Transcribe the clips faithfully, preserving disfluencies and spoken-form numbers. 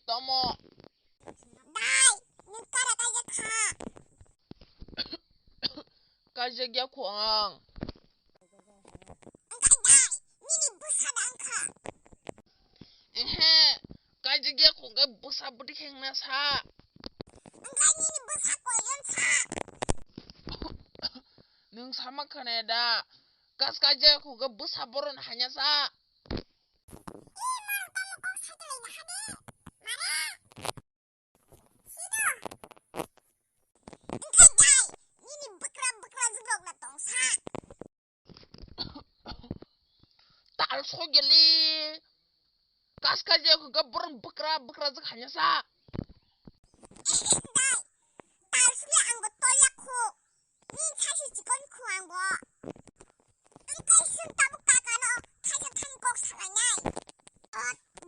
Tomo. Dai, nwng kara kaijak kha? Kaijak ya kho ang. Wngkha dai, nini bwsa da wngkha? Ehe, kaijak ya kho khe bwsa bwtwi khe wngna sa. Wngkha nini bwsa koijon sa? Nwng sama khana da, kas kaijak ya kho khe bwsa boron hanya sa. Ee, marok tamo kok saitalaina hade? Mara? Sino? Wngkha dai, nini bwkra bwkra jugrok na tongsa. Tal sogeli. Kas kaijak ya kho khe boron bwkra bwkra jwk hanya sa. Ee, dai. Tal sile ang bo tolya kho. Nini saisi chikon kho ang bo. Ang kaising tabuk kakano thaisa thani kok salainai. O,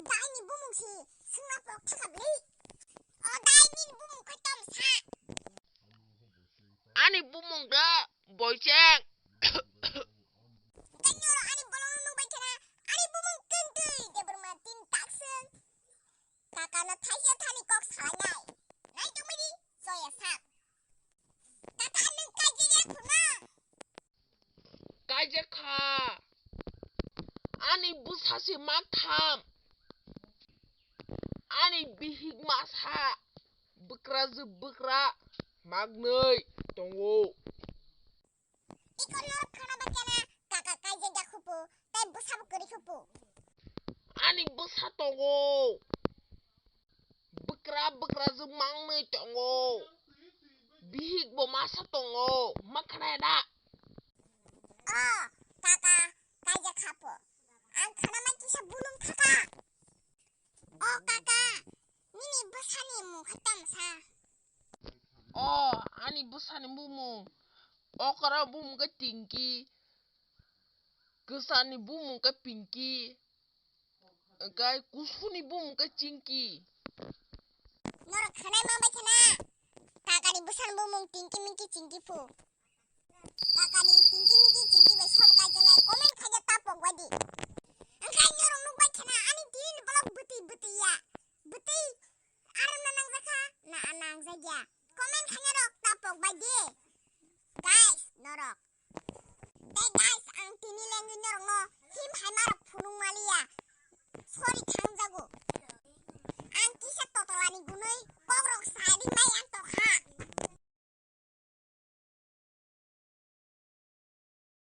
daini bumung si swngna pok thaka bli. O, dai nini bumung khe tom sa. Ani bumung da Boicheng. Tei noro ani bolongno nukbai khena ani bumung tengtwi Debbarma tin takswng. Kakano thaisa thani kok salainai. Nai tongmani soya sak. Kaka nwng kaijak ya kho na? Kaijak kha. Ani bwsa se mak tham. Ani bihik masa. Bwkra je bwkra mak nwi tongo. Iko norok khana ba kena kaka kaijak ya khupu, tei bwsa bo kwrwi khupu. Ani bwsa tongo. Bwkra bwkra je mangwi tongo. Bihik bo masa tongo. Ma khana da? O, kaka kaijak khapu. Ang khana mai kisa bulung thaka. O kaka, nini bwsani mung khe tamo sa? O, ani bwsani bumung. Okra bumung khe Tingki. Kwsani bumung khe Pinki. Hwnkhe kusuni bumung khe Chingki. Norok khwnai ma bai khna? Kakani bwsani bumung Tingki Minki Chingki phu. Kakani Tingki Minki Chingki bai som kaijaknai comment khaina ta pok bai di. Hwnkhe norok nukbai khna ani tini ni bolok bwtwi bwtwi ya. Bwtwi arwng na nangjakha na a nangjakya? Comment khaina rok ta pok bai di. Guys, norok. Tei guys, ang tini lengwi norokno him haima rok phunuk maliya. Sorry thangjago. Ang kisa totolani gunui kokrok sadi mai ang tokha.